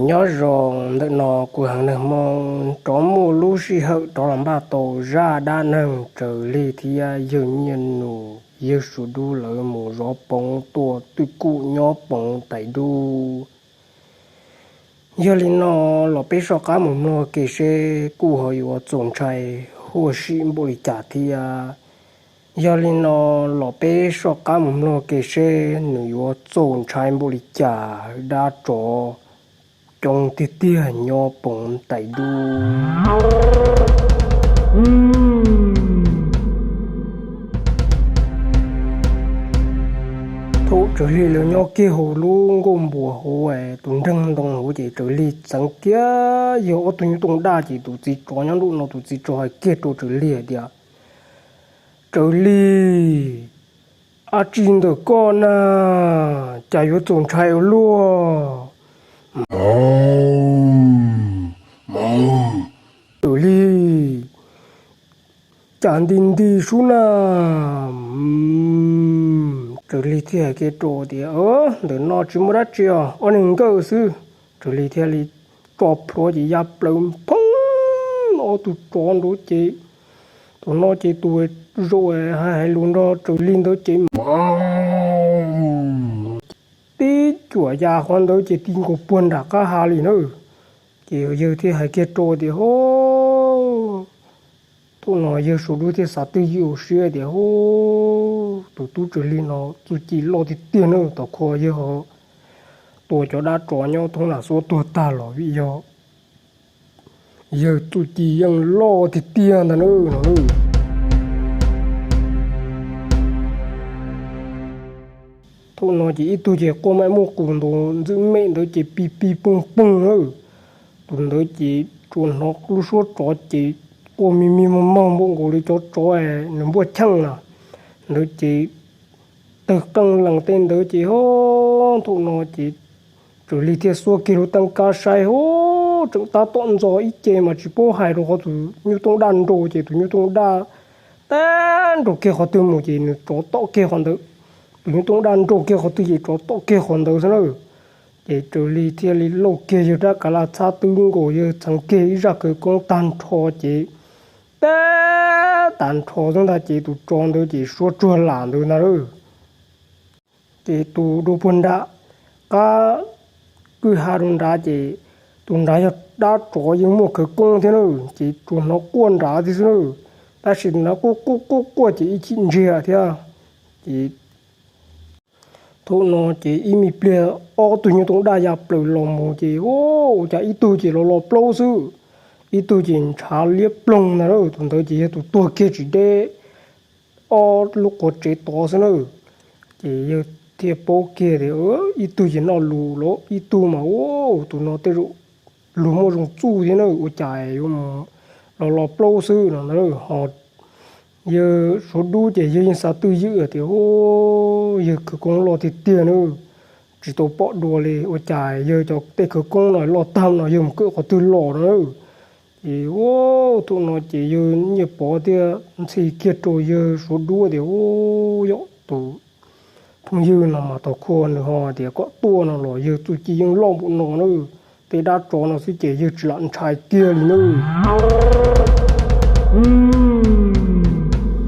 Nyob zoo ntawm no kuv Heev Neeg Hmoob rov muaj lub sij hawm rov los npaj tau zaj dab neeg Tsaws Lig thiab yawg Nyiaj Nus yawg Suav Dub lawv mus zov poov tua twj kum nyob poov tais dub. Yog li no los peb soj qab mus mloog ke seb kuj ho yuav txaus ntshai huaj sim npaum li cas thiab. Yog li no los peb soj qab mus mloog ke seb nws yuav txaus ntshai npaum li cas dab tsov coob tiag tiag nyob poov tais dub. Thaum Tsaws Lig lawv nyob kiag hauv lub nkuaj npua hauv, tus nreeg ntoo hauv ces Tsaws Lig txeev kiag yawg ob tug nyuj tooj daj ces tus txiv tsov nyob nraum no tus txiv tsov hais kiag rau Tsaws Lig hais tias, Tsaws Lig, ab tsi ntawm koj na, cas yuav txaus ntshai ua luaj? Tsaws Lig, cas nti nti sub na. Tsaws Lig thiaj hais kiag rau tias, Ntawm no tsis muaj dab tsi os, ob niag nkawj xwb. Tsaws Lig thiaj li tso plhuav ces ya plaws phoob ob tug tsov nraud ces tus no ces tus zaum hais hais lus nrog Tsaws Lig ntawd ces tib cuam ya qhov ntawd ces ti nkaus puag nram qab ha li na. Ces yawg thiaj hais kiag rau tias, Ho, thaum no yawg Suav Dub thiaj xav twj ywm hauv siab tias, Ho, tus tub Tsaws Lig no txuj ci loj tiag tiag na, tom qhov yawg ho tua cov dab tsov nyob thoob nram xuab tuag tag los vim yog yawg txuj ci yeej loj tiag tiag ntag na no. Thaum no ces ib tug ces quaj mam muaj qus ntaus ntxwm mem ntawd ces pig pig poog poog na. Tus ntawd ces tsuas hnov lub suab tsov ces quaj mig mig mog mog npaum nkaus li cov tsov nws npuaj cheej na. Ntawd ces tawg qeej lees tej ntawd ces ho, thaum no ces Tsaws Lig thiaj xuab kiag lub teeb kab saib ho, tseem tab tom ntxo ib ce mas tsis paub hais rau qhov tus nyuj tooj daj nraus ces tus nyuj tooj daj tag nraus kiag qhov twg mus ces nws tsov tom kiag qhov ntawd. Tus nyuj tooj daj nraus kiag qhov twg ces tsov tom kiag qhov ntawd xwb na. Ces Tsaws Lig thiaj li lauj kiag yawg rab kav laj txhab twb nkaus yawg txheev kiag ib zaj khawv koob tag nrho ces tag tag nrho xwb ntag ces tus tsov ntawd ces suab tsuag lam ntawd ntag lawm. Ces tus dua puag nram qab kwj ha rau nrad ces tus nrad yog dab tsov yeej muaj khawv koob thiab na, ces tsuas hnov quaj nrad thiab xwb na. Tab sis tus nrad quaj quaj quaj quaj ces ib chim ntsiag thiab. Ces thaum no ces ib me pliag ob tug nyuj tooj daj ya plaws los mus ces ua cas ib tug ces los los plaub xwb, ib tug ces ntshav liab ploog ntag na, tus ntawd ces yog tus tuag kiag tsis deb ob lub quav tsev tod xwb na. Ces yawg thiaj paub kiag tias ib tug ces noj lus los ib tug mas ua tus no tej zaum luag muaj zoo txuj thiab na, ua cas yuav mus los los plaub xwb no na. Ho yawg Suav Dub ces yawg yeej xav twj ywm tias, Yawg khawv koob loj tiag tiag na, tsis tau pom dua li, ua cas yawg cov tej khawv koob no loj tag no yawg mus kawm qhov twg los no na. Ces ua thaum no ces yawg Nyiaj Pov thiaj ntxhi kiag rau yawg Suav Dub tias, Yog tus phooj ywg no mas thaum kuv nws ho tias kom tuaj no los yawg txuj ci yeej loj npaum no na, tej dab tsov no xwb ces yawg tsis lam ntshai kiag li na.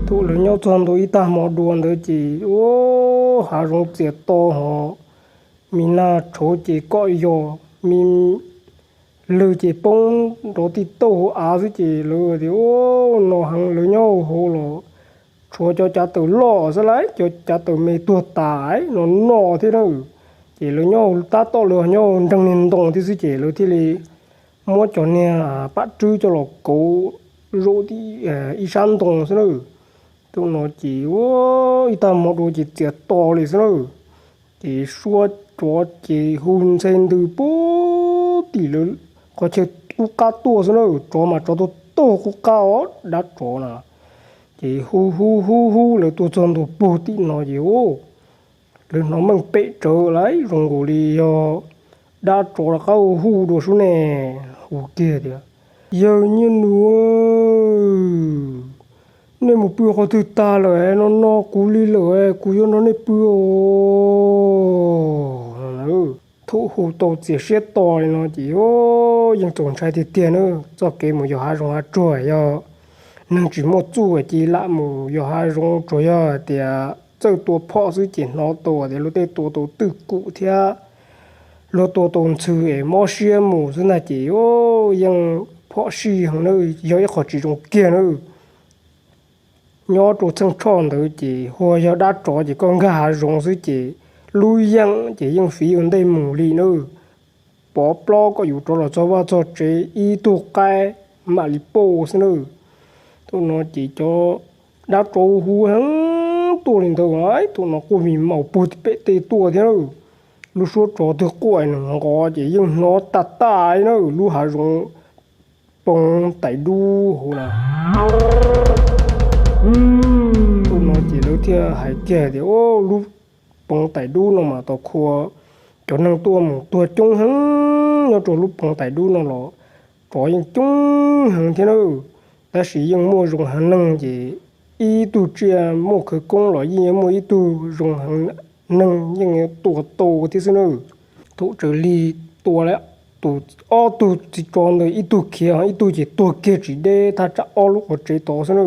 Thaum lawv nyob txog ntua ib tag hmo dua ntawd ces ua hav zoov txias to ho, me nag tshauv ces kom yog, me lwg ces poob nrov tij tauj hauv av xwb ces lawv tias, Ua no heev, lawv nyob hauv los tshuav cov cav taws loj xwb lauj, cov cav taws me tuag tas no no thiab na. Ces lawv nyob tab tom lawv nyob nreeg niag ntoo thiab xwb ces lawv thiaj li muab cov niag pam rwb coj los kauv zaum tim ib sab ntoo xwb na. Thaum no ces ua ib tag hmo dua ces txias to li xwb na. Ces suab tsov ces hu ntxhe ntws puag tim lawv qhov chaw qub qab tuaj xwb na, tsov mas tsov tuag tuag qub qab os, dab tsov na. Ces hu hu hu hu lawv tuaj txog ntua puag tim no ces ua lawv hnov meej pem tsawv lauj, zoo nkaus li yog dab tsov rov qab hu hu dua sub ne, hu kiag tias, Yawg Nyiaj Nus, nej mus pw qhov twg tag lawm no no kuv li lawm, kuv yuav nrog nej pw os. Thaum hu tau txias siab to li no ces yeej txaus ntshai tiag tiag na. Txoj kev mus yos hav zoov hav tsuag yog neeg tsis muaj txuj ces lam mus yos hav zoov, tsuas yog tias txawj tua phom xwb ces hnov tau tias luag tej tua tau twj kum thiab luag tua tau ntxhw es mob siab mus xwb ntag ces yeej phom sij heev na, yog ib qho tsis zoo kiag na. Nyob rau txheej tshoj ntawd ces hu yog dab tsov ces koj nkag hav zoov xwb ces lub yeej ces yeej fiv ua ntej mus li na. Pov plaub koj yuav rov los txog vaj txog tsev ib tug qaib mam li pauj xwb na. Thaum no ces cov dab tsov hu heev tuaj li ntawd, thaum no quaj mis maus puag tim pem tej tuaj thiab na. Lub suab tsov twg quaj nws nqov ces yeej hnov tas tas li na, lub hav zoov Poov Tais Dub hauv na. Thaum no ces lawv thiaj hais kiag tias, Lub Poov Tais Dub no mas tau khua cov neeg tuaj mus tuag coob heev nyob rau lub Poov Tais Dub no los tsov yeej coob heev thiab na. Tab sis yeej muaj zoo heev neeg ces ib tug tsiaj muaj khawv koob los yeej yuav muaj ib tug zoo heev neeg yeej yuav tua tau thiab xwb na. Thaum Tsaws Lig tua lawm, tus ob tug txiv tsov ntawd ib tug khiav ib tug ces tuag kiag tsis deb thaj tsam ob lub qhov tsev tod xwb na.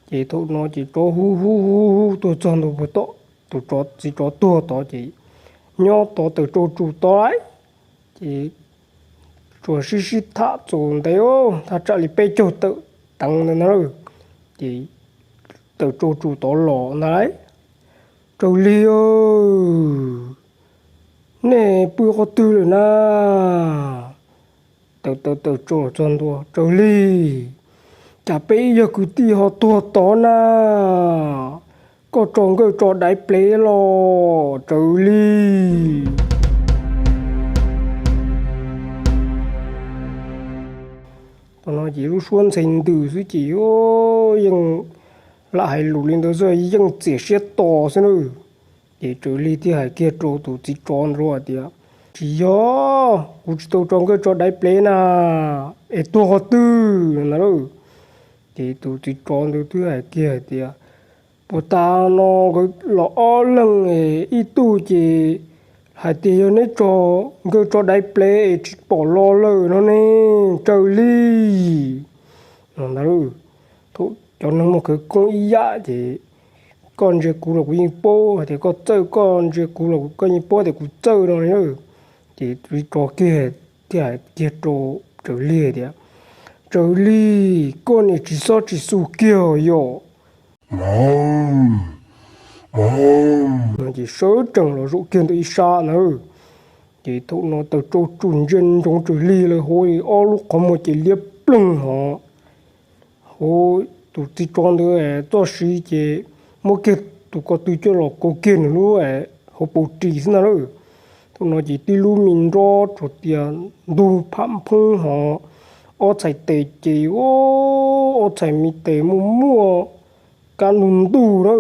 Ces thaum no ces tsov hu hu hu hu tuaj txog ntua puag tom tus txiv tsov tuag tod ces nyob tod taws tsau tsus tod lawm. Ces tsuas sib sib tham txaus ntev thaj tsam li peb caug tawm teev ntawd na. Ces taws tsau tsus tod los ntag lauj, Tsaws Lig, nej pw qhov twg lawm na? Taws taws taws tsau txog ntua, Tsaws Lig, cas peb ib yawg kwv tij ho tuag tod na? Koj tso nkawj tso daiv plev los Tsaws Lig. Thaum no ces lub suab ntxhe ntws xwb ces yeej lam hais lus li ntawd xwb yeej txias siab to xwb na. Ces Tsaws Lig thiaj hais kiag rau tus txiv tsov ntawd hais tias, Tsis yog, kuv tsis tau tso nkawj tso daiv plev na, es tuag qhov twg na lauj? Ces tus txiv tsov ntawd twb hais kiag hais tias, Puag ta no nkawd los ob leeg, ib tug ces hais tias yog neb tso nkawj tso daiv plev es tsis pom los lawm no ne, Tsaws Lig. Thaum cov neeg muaj khawv koob ib yam ces koj ntsia kuv los kuv yeej paub hais tias koj txawj, koj ntsia kuv los koj yeej paub tias kuv txawj no. Ces txiv tsov kiag thiaj hais kiag rau Tsaws Lig tias, Tsaws Lig, koj niam tsis txhob tsis xu kiag yom. Ces sawv tsees los zaum kiag ntawm ib sab na. Ces thaum no taws tsau tsus ntsia ntsoov Tsaws Lig lawm hauv ob lub qhov muag ces liab ploog hov. Hauv tus txiv tsov ntawd txoj siv ces muab kiag tus ko tw coj los kaus kiag nws lub hauv paus ris xwb ntag lauj. Thaum no ces tib lub me nrob tsuas tias ntug pham phoob hov, ob txhais tes ces ob txhais me tes muaj muaj kab ntug ntug na.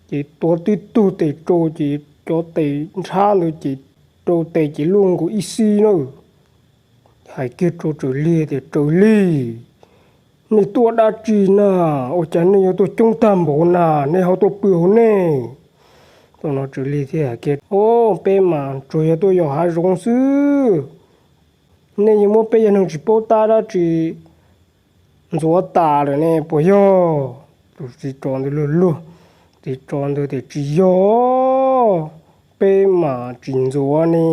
Ces tuav tib tug tes rau ces cov tes nrhab ntawd ces rau tes ces luaj nkaus ib xib na. Hais kiag rau Tsaws Lig tias, Tsaws Lig, nej tuaj dab tsi na? Ua cas nej yuav tuaj coob tag npaum na? Nej ho tuaj pw hauv nej? Thaum no Tsaws Lig thiaj hais kiag, Au, peb mas tsuas yog tuaj yos hav zoov xwb. Nej yeej muab peb yog neeg tsis paub tab dab tsi ntxuav tas lawm ne puas yog? Tus txiv tsov ntawd luag luag, txiv tsov ntawd tias, Tsis yog, peb mas tsis ntxuav ne.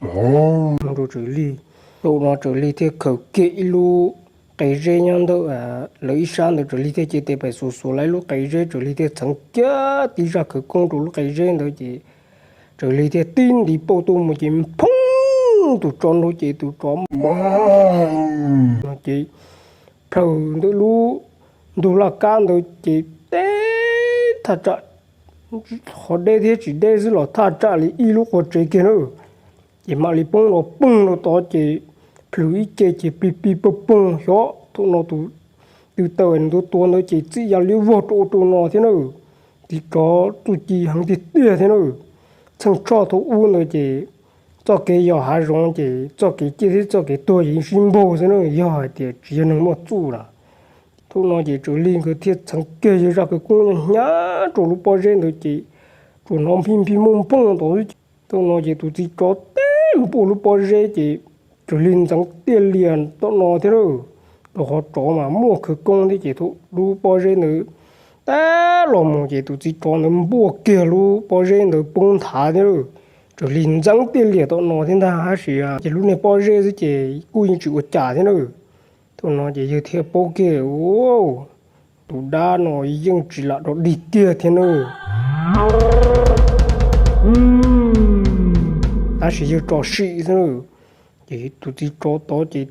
Rau Tsaws Lig, thaum no Tsaws Lig thiaj khaws kiag ib lub qe zeb nyob ntawm lawv ib sab ntawd, Tsaws Lig thiaj cia tes pem xuas xuas lawv ib lub qe zeb, Tsaws Lig thiaj txheev kiag tib zaj khawv koob rau lub qe zeb ntawd ces Tsaws Lig thiaj tib ntiv pauj tuaj mus ces phoob tus tsov nraud ces tus tsov mas ces plhaws ntawm lub ntug laj kab ntawd ces teb thaj tsam qhov deb thiab tsis deb xwb los thaj tsam li ib lub qua tsev kiag na. Ces mam li poob los poog rau tod ces plhws ib ce ces plig plig poog poog xyov thaum no tus tw taws nws tua ntawd ces txim ya liab vog rau ub rau no thiab na. Txiv tsov txuj ci heev tiag tiag thiab na. Txheej tshoj thaum ub ntawd ces txoj kev yos hav zoov ces txoj kev ciaj thiab txoj kev tuag ces yeej sib npaug xwb na, yog hais tias tsis yog neeg muaj txuj na. Thaum no ces Tsaws Lig nkawd thiaj txheev kiag yawg zaj khawv koob hnyav rau lub pob zeb ntawd ces tus hnov nphij nphij mooj nphooj tod xwb ces thaum no ces tus txiv tsov tib npuaj lub pob zeb ces raws li ntxeev tiaj lias tom no thiab na. Rau qhov tsov mas muaj khawv koob thiab ces thaum lub pob zeb ntawd tib los mus ces tus txiv tsov ntawd npuaj kiag lub pob zeb ntawd poob nthav thiab na. Raws li ntxeev tiaj lias tom no thiab ntag tab sis ces lub niag pob zeb xwb ces kuj yeej tsis ua cas thiab na. Thaum no ces yawg thiaj paub kiag, tus dab no yeej tsis lam rov dig kiag thiab na. Tab sis yawg tso sim xwb na. Ces tus txiv tsov tod ces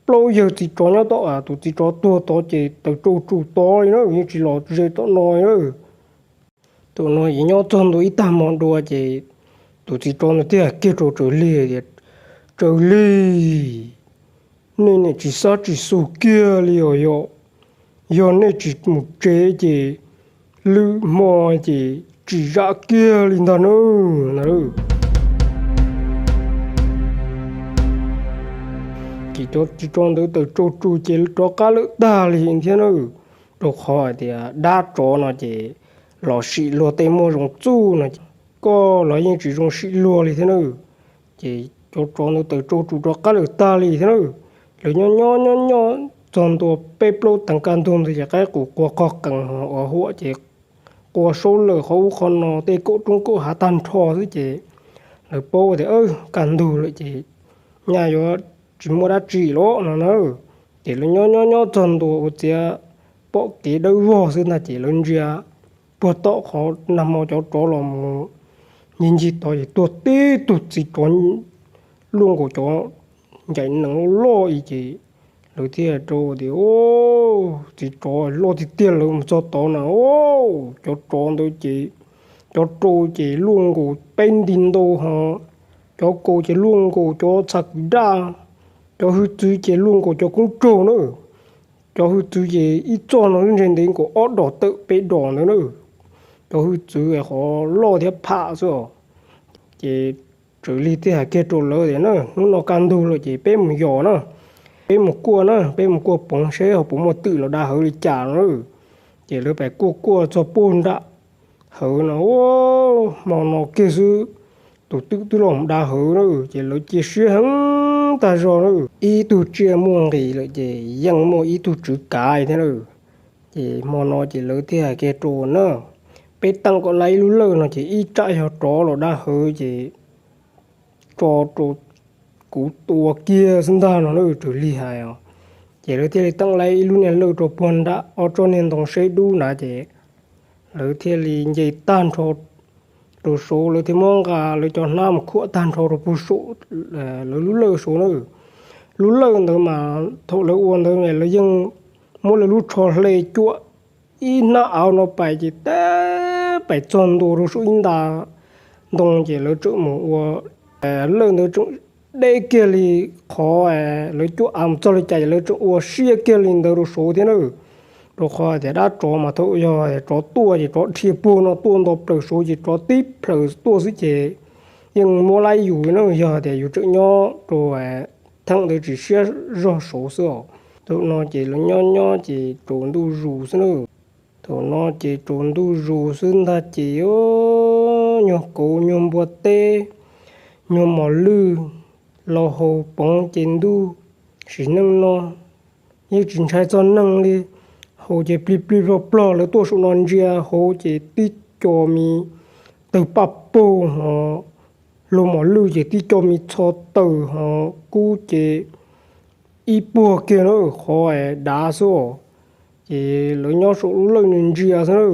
plaub yawg txiv tsov nyob tom, tus txiv tsov tuag tod ces taws tsau tsu tod li na, yeej tsis los ze tom no li na. Thaum no ces nyob txog ntua ib tag hmo dua ces tus txiv tsov ntawd thiaj hais kiag rau Tsaws Lig tias, Tsaws Lig, nej niam tsis xab tsis xu kiag li os yom. Yog nej tsis mus tsev ces lwm hmo ces tsis zam kiag li ntag na. Ces cov txiv tsov ntawd taws tsau tsu ces rov qab lawm tag li thiab na. Rau qhov hais tias dab tsov no ces los sim luag tej muaj zoo txuj no ces koj los yeej tsis zoo sim luag li thiab na. Ces cov tsov ntawd taws tsau tsu rov qab lawm tag li thiab na. Lawv nyob nyob nyob nyob txog ntua peb plaub teev kaj ntug ntawd ces qaib qus qua qog qees uas huam ces qua saub lawm qhov ub qhov no tej kaum roob kaum hav tag nrho xwb ces lawv paub tias kaj ntug lawm ces nyaj yuav tsis muaj dab tsi los no na. Ces lawv nyob nyob nyob txog ntua ua ciav pom kev dawb vog xwb ntag ces lawv ntsia puag tom qhov nag hmo cov tsov los mus ncig ncig tod ces tuag tib tug txiv tsov luaj nkaus cov ncaim nees loj loj i ces lawv thiaj rau tias, Txiv tsov loj tiag tiag lawm mus txog tod na. Cov tsov ntawd ces cov rau ces luaj nkaus peb nti ntau ho, cov kaus ces luaj nkaus cov txha kwv daj, cov hwj txwv ces luaj nkaus cov koob raug na. Cov hwj txwv ces ib txoj no ntshe ntev nkaus ob dos tawm peb dos ntawd na. Cov hwj txwv qhov loj thiab pham xwb os. Ces Tsaws Lig thiaj hais kiag rau lawv tias, Hnub no kaj ntug lawm ces peb mus yos na, peb mus kuaj na, peb mus kuaj poov seb ho puas muaj twm los da hawv li cas no na. Ces lawv pais kuaj kuaj txog puag nram hawv no, hmo no kiag xwb tus twm twb los da hawv na. Ces lawv cia siab heev tag zog na. Ib tug tsiaj muaj nqis lawm ces yeej muaj ib tug tswv kav thiab na. Ces hmo no ces lawv thiaj hais kiag rau na, Peb teem kom laib ib lub lawj no ces ib tsam yog tsov los da hawv ces tso rau kuv tua kiag xwb ntag no na, Tsaws Lig hais os. Ces lawv thiaj li teem laib ib lub niag lawj rau puag nram ob tsob niag ntoo seb dub nrad ces lawv thiaj li nce tag nrho rau saud, lawv thiaj muab nqa lawv cov hnab mus khuam tag nrho rau puag saum lawv lub lawj saud na. Lub lawj ntawd mas thaum lawv ua ntawd lawv yeej muab lawv lub tsho hle cuam ib hnab av no pais ces tab pais txog ntua rau saum ib nta ntoo ces lawv tseem mus ua lawj ntawd tseem deb kiag li qhov lawv cuam av mus txog li cas ces lawv tseem ua siab kiag li ntawd rau saud thiab na. Rau qhov tias dab tsov mas thaum yog tsov tuaj ces tsov dhia puag no tuaj nto plaws saud ces tsov tib plhaws tuaj xwb ces yeej muab laib yus na, yog tias yus tseem nyob rau theem ntawd tsis siab zog saud xwb os. Thaum no ces lawv nyob nyob ces tsaus ntuj zus xwb na. Thaum no ces tsaus ntuj zus xwb ntag ces nyuag kauv nyuag npua teb, nyuag mos lwj los haus poov ces ntuj sim neej no yeej tsis ntshai txog neeg li. Haus ces plig plig plog plog, lawv tuaj saum no ntsia hauv ces tib co me tawg paj paug ho, luag mos lwj ces tib co me txho tawm ho, kub ces ib puag kiag na, qhov dav xwb os. Ces lawv nyob saum lub lawj ntsia xwb na,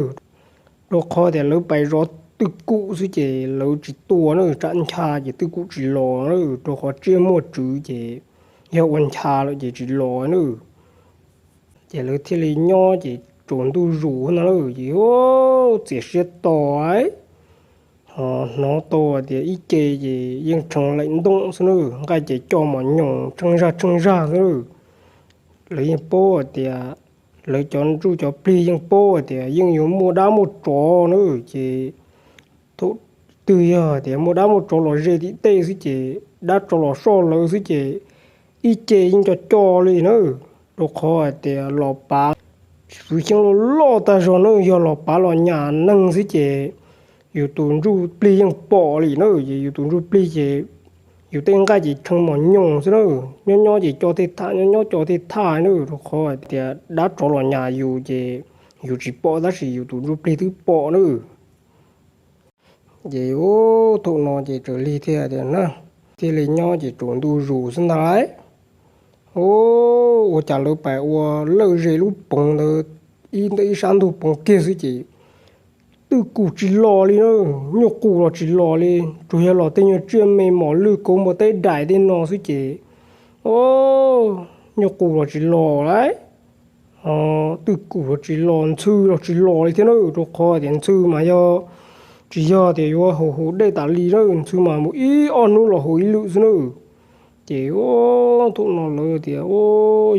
rau qhov tias lawv pais zov twj kum xwb ces lawv tsis tua na, tsam ncha ces twj kum tsis los na, rau qhov tsiaj muaj tswv ces yog ua ncha lawm ces tsis los na. Ces lawv thiaj li nyob ces tsaus ntuj zus no na ces txias siab to, ho hnov tau tias ib ce ces yeej tshee laim ntooj xwb na, nqaij ces coj mos nyoos tsheej zaj tsheej zaj xwb na. Lawv yeej paub tias lawv cov ntsuj cov plig yeej paub tias yeej yuav muaj dab muaj tsov na, ces thaum twg yog tias muaj dab muaj tsov los ze tim tej xwb ces dab tsov los soj lawv xwb ces ib ce yeej co co li na, rau qhov hais tias los pav, fwv xyeeb loj loj tag zog na, yog los pav los nyas neeg xwb ces yus tus ntsuj plig yeej pom li na, ces yus tus ntsuj plig ces yus tej nqaij ces tshee mos nyoos xwb na, nyob nyob ces co tej thaj, nyob nyob co tej thaj na, rau qhov hais tias dab tsov los nyas yus ces yus tsis pom tab sis yus tus ntsuj plig twb pom na. Ces thaum no ces Tsaws Lig thiaj tias na, thiaj li nyob ces tsaus ntuj zus xwb ntag lauj. Ua cas lawv pais ua lawj ze lub poov ntawd ib ntawm ib sab ntug poov kiag xwb ces twj kum tsis los li na, nyuj qus los tsis los li, tsuas yog los tej nyuag tsiaj me mos lwj kauv npua teb daim tej no xwb ces nyuj qus los tsis los lauj. Twj kum los tsis los, ntxhw los tsis los li thiab na, rau qhov tias ntxhw mas yog tsis yog tias yuav haus haus dej tas li na, ntxhw mas mus ib ob hnub los haus ib lwm xwb na. Ces thaum no lawv tias,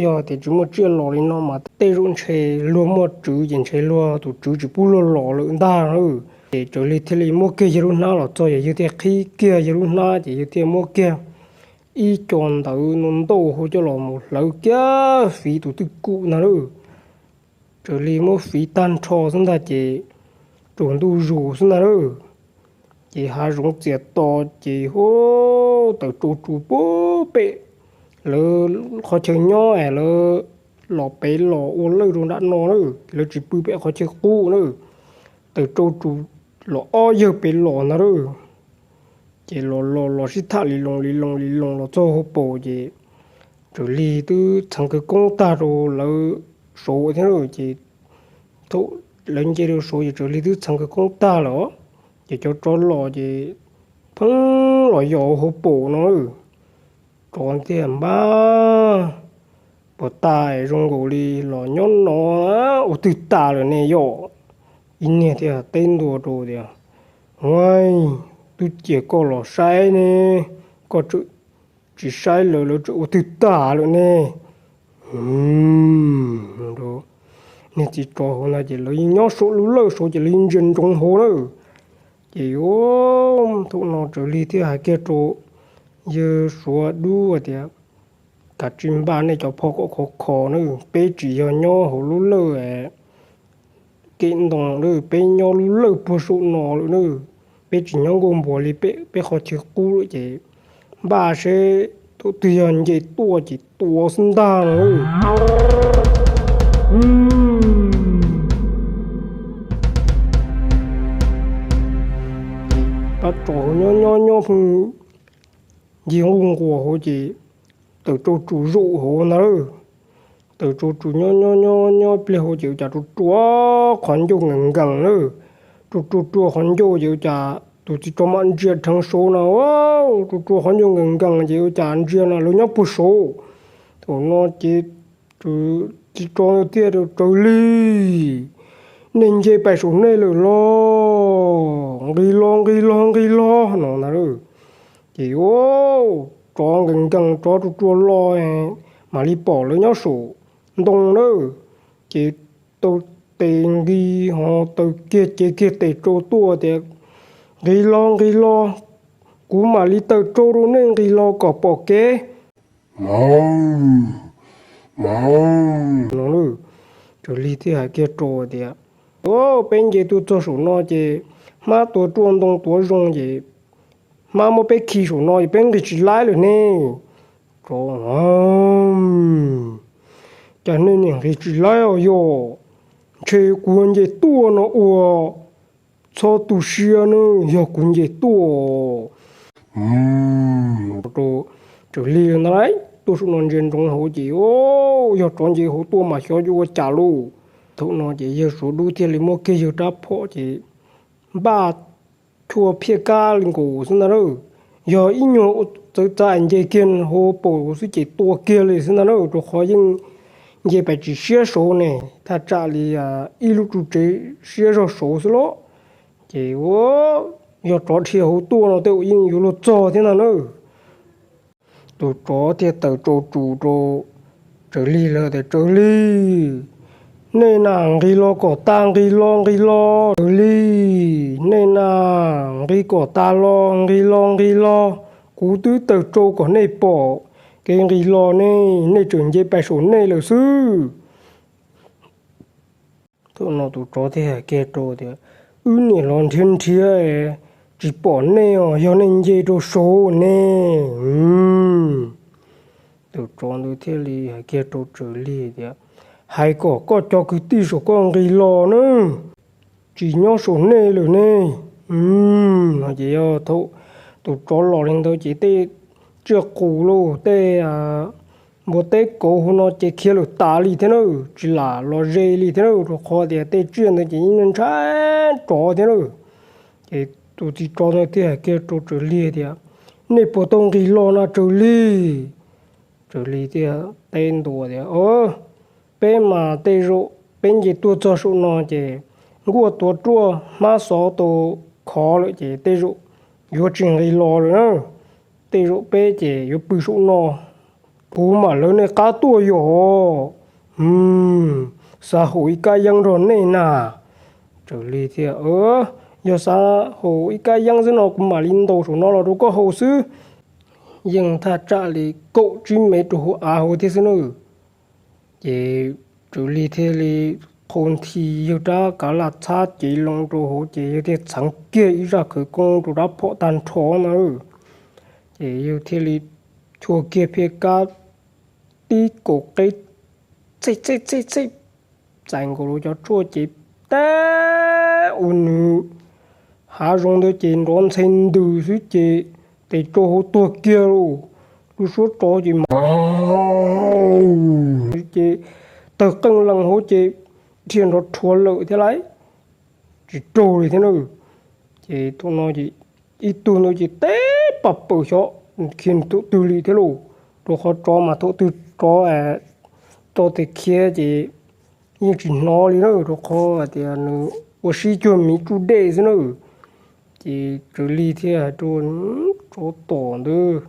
yog tias tsis muaj tsiaj los li no mas tej zaum ntshe luag muaj tswv ces ntshe luag tus tswv tsis pub luag los lawm ntag na. Ces Tsaws Lig thiaj li muab kiag yawg lub hnab los txog, yog yawg thiaj qhib kiag yawg lub hnab ces yawg thiaj muab kiag ib co ntawv ntau ntau hau coj los mus hlawv kiag fiv tus twj kum ntag na. Tsaws Lig muab fiv tag nrho xwb ntag ces tsaus ntuj zus xwb ntag na. Ces hav zoov txias to ces hu, tawm rau tsuas puag pem lawv qhov chaw nyob es lawv los pem los ua lawj rau nram no na, lawv tsis pw pem qhov chaw qub na. Tawm rau tsuas los ob yawg pem los ntag na. Ces los los los sib tham li loo li loo li loo los txog hauv paus ces Tsaws Lig twb txheev khawv koob tag rau lawv saud thiab na. Ces thaum lawv nce rau saud ces Tsaws Lig twb txheev khawv koob tag lawm, ces cov tsov los ces pheej los yos hauv paus no. Tsov thiaj npaj, puas tas zoo nkaus li los nyob no ua twg tas lawm ne yom? Ib niag thiaj teb ntua rau tias, Huaj, twb cia koj los saib ne, koj tseem tsis saib lawv, lawv tseem ua twg tas lawm ne. Niag txiv tsov hauv ntawd ces lawv yeej nyob saum lub lawj saud ces lawv yeej ntsia ntsoov hauv na. Ces thaum no Tsaws Lig thiaj hais kiag rau yawg Suav Dub tias, Kav tsij npaj nej cov phom kom khov kho na, peb tsis yog nyob hauv lub lawj kev ntoo na, peb nyob lub lawj puag saum no lawm na, peb tsis nyob nkuaj npuas li peb qhov chaw qub lawm ces npaj seb thaum twg yog nce tuaj ces tua xwb ntag no. Pab tsov hauv nyob nyob nyob pheej ncig nquj nquas hauv ces tawm rau tsuas zaum hauv ntag lawm. Tawm rau tsuas nyob nyob nyob nyob pliag hauv ces ua cas rua rua qhov ncauj nkees nkees na. Rua rua rua qhov ncauj ces ua cas tus txiv tsov mam ntsia dheev saud no, rua rua qhov ncauj nkees nkees ces ua cas ntsia no lawv nyob puag saud. Thaum no ces txiv tsov thiaj rau Tsaws Lig, Nej nce pais saum nej lawm los? Nqis los nqis los nqis los no ntag. Ces tsov nkees nkees tsov rua rua los mam li pom lawv nyob saum ntoo na. Ces taw tes nqis ho taw kiag cev kiag tes rau tuaj tias, Nqis los nqis los, kuv mam li taw rau rau nej nqis los kom pom kev. Mas, mas no, Tsaws Lig thiaj hais kiag rau tias, Peb nce tuaj txog saum no ces hmab tuav ruaj ntoo tuav zoo ces hmab muab peb khi saum no es peb nqis tsis laib lawm ne. Tsov, Cas nej niam nqis tsis laib os yog? Ntshe kuv nce tuaj no ua txhob tu siab na, yog kuv nce tuaj. Rau Tsaws Lig ntag lauj, tuaj saum no ntsia ntsoov hauv ces yog tsov nce hauv tuaj mas xyov yuav ua cas lauj. Thaum no ces yawg Suav Dub thiaj li muab kiag yawg rab phom ces npaj chua phiaj kab li nkaus xwb ntag lauj. Yog ib nyuag txawv txav nce kiag hauv paus xwb ces tua kiag li xwb ntag lauj, rau qhov yeej nce pais tsis siab saud ne, thaj tsam li ib lub tsuj tsev siab zog saud xwb lauj. Ces yog tsov dhia hauv tuaj no tej zaum yeej yuav luag txog thiab ntag na. Tus tsov thiaj tawm rau tsuas rau Tsaws Lig lawm tias, Tsaws Lig, nej na nqis los kom tas, nqis los nqis los. Tsaws Lig, nej na nqis kom tas los, nqis los nqis los. Kuv twb taw rau kom nej pom kev nqis los ne, nej tseem nce pais saum nej lawm xwb. Thaum no tus tsov thiaj hais kiag rau tias, Wb niam los nrhiav nrhiav tsis pom nej os, yog nej nce rau saud ne. Tus tsov ntawd thiaj li hais kiag rau Tsaws Lig tias, hais kom koj cov kwv tij saum koj nqis los nawb, tsis nyob saum nej lawm ne. No ces yog thaum tus tsov los li ntawd ces tej tsiaj qus lauj, tej npua teb kauv hauv no ces khiav lawm tas li thiab na, tsis lam los ze li thiab na, rau qhov tias tej tsiaj ntawd ces yeej ntshai tsov thiab na. Ces tus txiv tsov ntawd thiaj hais kiag rau Tsaws Lig tias, nej puas tau nqis los na Tsaws Lig? Tsaws Lig thiaj teb ntua tias, peb mas tej zaum peb nce tuaj txog saum no ces nkuaj tuav ruaj hmab xov tau khov lawm ces tej zaum yuav tsis nqis los lawm na. Tej zaum peb ces yuav pw saum no, kuv mam lawv nej qab tuaj yom. Xav haus ib kab yeeb nrog nej na. Tsaws Lig thiaj, yog xav haus ib kab yeeb xwb no kuv mam li ntaus saum no los rau koj haus xwb. Yeej thaj tsam li kaum tsib mev rau hauv av hauv thiab xwb na. Ces Tsaws Lig thiaj li qhau nthi yawg rab kav laj txhab cev loo rau hauv ces yawg thiaj txheev kiag ib zaj khawv koob rau rab phom tag nrho na. Ces yawg thiaj li chua kiag phiaj kab tib kaum qeb txej txej txej txej txais nkaus rau cov tshuaj ces tab ua nws hav zoov ntawd ces nrov ntxhe ntws xwb ces tes rau hauv tuag kiag lauj. Lub suab tsov ces mas ces tawg qeej lees hauv ces dhia nrov rhuav lawm thiab lauj, tsis raug li thiab na. Ces thaum no ces ib tug ntawd ces teb paj paws xyov khiav thaum twg li thiab lauj, rau qhov tsov mas thaum twg tsov tso tes khiav ces yeej tsis hnov li na, rau qhov hais tias nws ua sib cuag miv tsuj dej xwb na. Ces Tsaws Lig thiaj hais rau, tsov tom ntawd,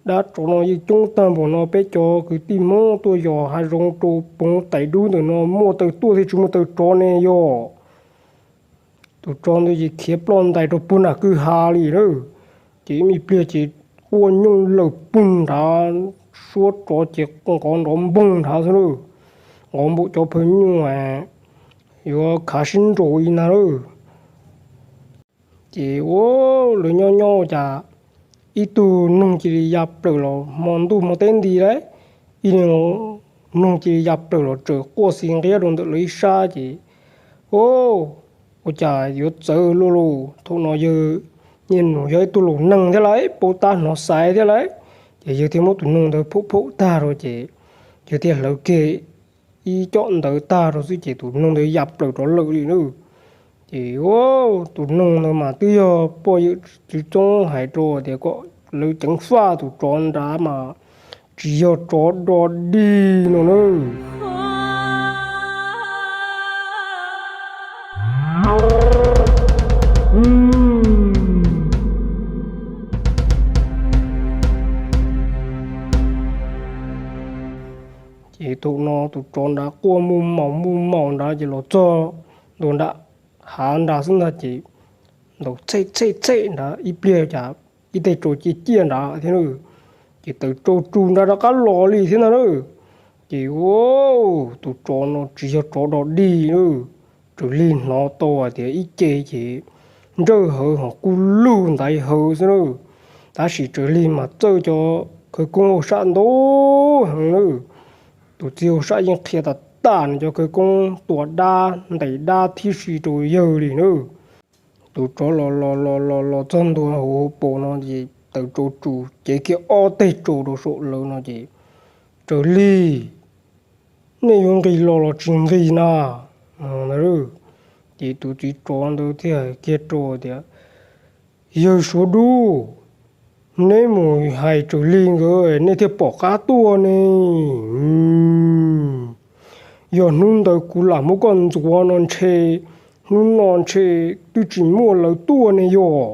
dab tsov no yeej coob tag npaum no, peb cov kwv tij Hmoob tuaj yos hav zoov rau poov tais dub ntawm no muaj taws tuaj thiab tsis muaj taws tsov ne yog. Tus tsov ntawd ces khiav ploj ntais rau puag nram kwj ha li na. Ces ib me pliag ces quaj nyooj lawm pug nrad, suab tsov ces nqov nrov npoog nrad xwb na, nqov npaum cov phaw nyuj yuav khav sib nraus li ntag lauj. Ces ua lawv nyob nyob ua cas ib tug noog cia li ya plaws los, hmo ntuj hmo teb nti lauj, ib noog cia li ya plaws los tsaws quaj xi nqiab rau ntawm lawv ib sab ces, ua cas yuav txawv luaj lauj. Thaum no yawg niaj hnub yog ib tug laus neeg thiab lauj, paub tab hnov xaiv thiab lauj, ces yawg thiaj muab tus noog ntawd phom phom tag rau ces yawg thiaj hlawv kiag ib co ntawv tag rau xwb ces tus noog ntawd ya plaws rov lawm li na. Ces tus noog ntawd mas twb yog poj yawm txwv txoob hais rau tias kom lawv ceev faj tus tsov nrad mas tsis yog tsov do dig no na. Ces thaum no tus tsov nrad quaj muj maus muj maus nrad ces los txog ntua nram hav nrad xwb ntag ces ntaus txhej txhej txhej nrad ib pliag cas ib teg tsaus ciaj ciaj nrad thiab na. Ces taws tsaus tsus nrad rov qab los li thiab ntag na. Ces ua tus tsov no tsis yog tsov do dig na. Tsaws Lig hnov tau hais tias ib ce ces ntsawj hawv ho kuj lug ntaiv hawv xwb na. Tab sis Tsaws Lig mas txawj cov khawv koob hauj sam ntau heev na. Tus txiv hauj sam yeej qhia tas tas nws cov khawv koob tua dab ntes dab thib si rau yawg li na. Tus tsov los los los los los txog ntua hauv hauv paus no ces taws tsaus tsus cev kiag ob teg tsaus rau saum lawv no ces, Tsaws Lig, nej yuav nqis los los tsis nqis na? Ces tus txiv tsov ntawd thiaj hais kiag rau tias, yawg Suav Dub, neb mus hais Tsaws Lig nkawd nej thiaj pom qab tuaj ne. Yog hnub ntawd kuv lam muab koj ntxuav no ntshe hnub no ntshe twb tsis muaj lawv tuaj ne yog.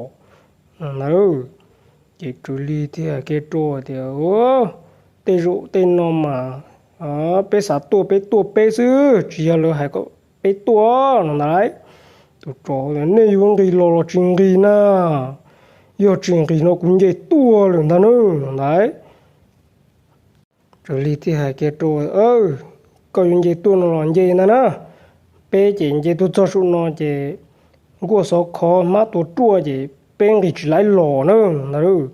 Ces Tsaws Lig thiaj hais kiag rau tias, tej zaum tej no mas peb xav tuaj peb tuaj peb xwb, tsis yog lawv hais kom peb tuaj no ntag lauj. Tus tsov, nej yuav nqis los los tsis nqis na? Yog tsis nqis no kuv nce tuaj lawm ntag na no ntag. Tsaws Lig thiaj hais kiag rau, koj yuav nce tuaj no los nce ntag na. Peb ces nce tuaj txog saum no ces nkuaj xov khov hmab tua ruaj ces peb nqis tsis laib los na ntag lauj.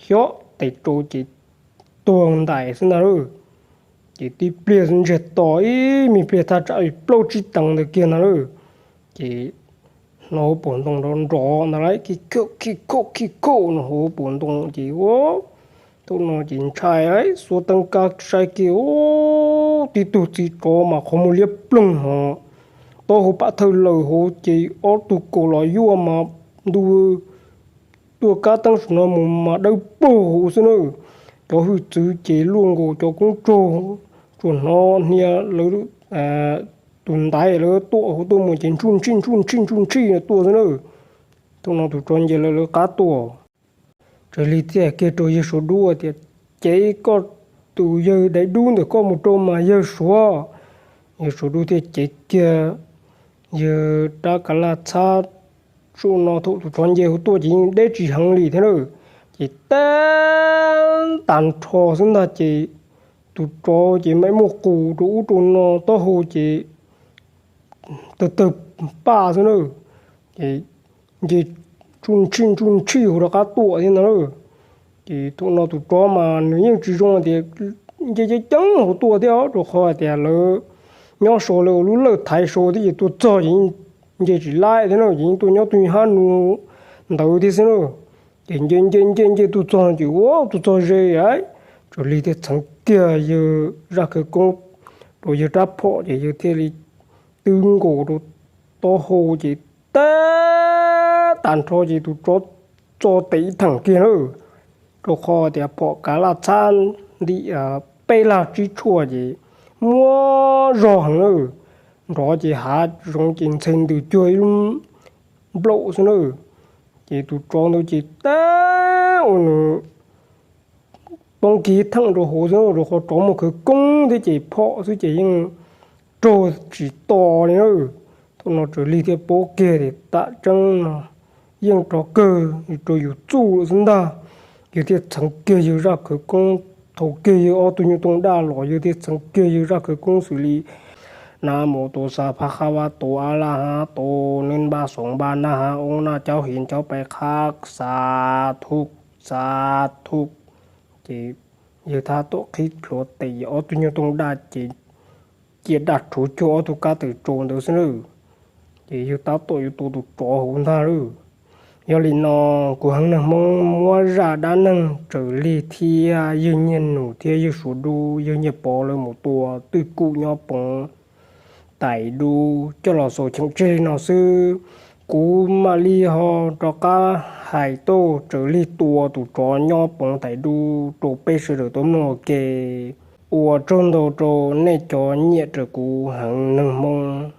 Xyov tes rau ces tuag ntais xwb ntag lauj. Ces tib pliag ntsiag to ib me pliag thaj tsam li plaub tsib teev ntawd kiag ntag lauj. Ces hnov hauv paus ntoo nrov nrov ntag lauj, khib khauj khib khauj khib khauj no hauv paus ntoo ces ua thaum no ces ntshai xuab teeb kab saib kiag, tib tug txiv tsov mas qhov muag liab ploog hos taub hau pam thawj lawm hauv ces ob tug kaus los yuaj mas ntu tuaj kab teeb saum no mus mas dawb paug hauv xwb na. Cov hwj txwv ces luaj nkaus cov koob tsaug, tsuas hnov hnia lawv tus ntaiv lawv tuaj hauv tuaj mus ces ntsuj ntshij ntsuj ntshij ntsuj ntshij tuaj xwb na. Thaum no tus tsov nce lawv lawv qab tuaj. Tsaws Lig thiaj kiag rau yawg Suav Dub tias, Cev koj tus yawg Daiv Dub ntawm koj mus rau mas yawg Suav. Yawg Suav Dub thiaj cev kiag yawg rab kav laj txhab. Tsaum no thaum tus tsov nce hauv tuaj ces yeej deb tsis heev li thiab na, ces tag tag nrho xwb ntag ces tus tsov ces mam muaj qus rau ub rau no taub hau ces tawg tawg paj xwb na, ces nce ntsuj ntshij ntsuj ntshij hauv rov qab tuaj thiab ntag lauj. Ces thaum no tus tsov mas nws yeej tsis zoo tias nce ceev ceev hauv tuaj thiab, rau qhov hais tias lawv nyob saud lawv ua lub lawj thaiv saud thiab ces tuaj txog ces nce tsis laib thiab na, ces yeej tuaj nyob tus hab nus ntawd thiab xwb na. Ces nce nce nce nce tuaj txog ces ua tuaj txog ze lawm, Tsaws Lig thiaj txheev kiag yawg zaj khawv koob rau yawg rab phom ces yawg thiaj li twb nkaus rau taub hau ces tag tag nrho ces tus tsov txo tes ib theem kiag na, rau qhov tias phom kav laj txhab ntim peb lag tsib tshuaj ces muaj zog heev na, nrov ces hav zoov ces ntxhe ntws cuag ib lub nplaum xwb na. Ces tus tsov ntawd ces tag ua nws poob kiag theem rau hauv xwb, rau qhov tsov muaj khawv koob thiab ces phom xwb ces yeej raug tsis to li na. Thaum no Tsaws Lig thiaj paub kiag tias tam tseeb no yeej rov kawg rau yus txuj lawm xwb ntag. Yawg thiaj txheev kiag yawg zaj khawv koob, thaum kiag yawg ob tug nyuj tooj daj los yawg thiaj txheev kiag yawg zaj khawv koob xws li Nam mô tô sa bha ga va tô a la ha tô, nws npa soo npa na ha oo na caub hin caub pais qha xa thuj xa thuj. Ces yawg thab tom qhib plhuav tes ob tug nyuj tooj daj ces cia daj rhuv cuag ob tug kab tawm tsau ntawd xwb na. Ces yawg tab tom yuav tua tus tsov hauv ntag lauj. Yog li no, kuv Heev Neeg Hmoob muab zaj dab neeg Tsaws Lig thiab yawg Nyiaj Nus thiab yawg Suav Dub yawg Nyiaj Pov lawv mus tua twj kum nyob Poov Tais Dub coj los xaus cheem tseg li no xwb. Kuv mam li ho rov qab hais txog Tsaws Lig tua tus tsov nyob Poov Tais Dub rau peb sawv daws tau mloog ua ke. Ua tsaug ntau rau nej cov nyiam raws kuv Heev Neeg Hmoob.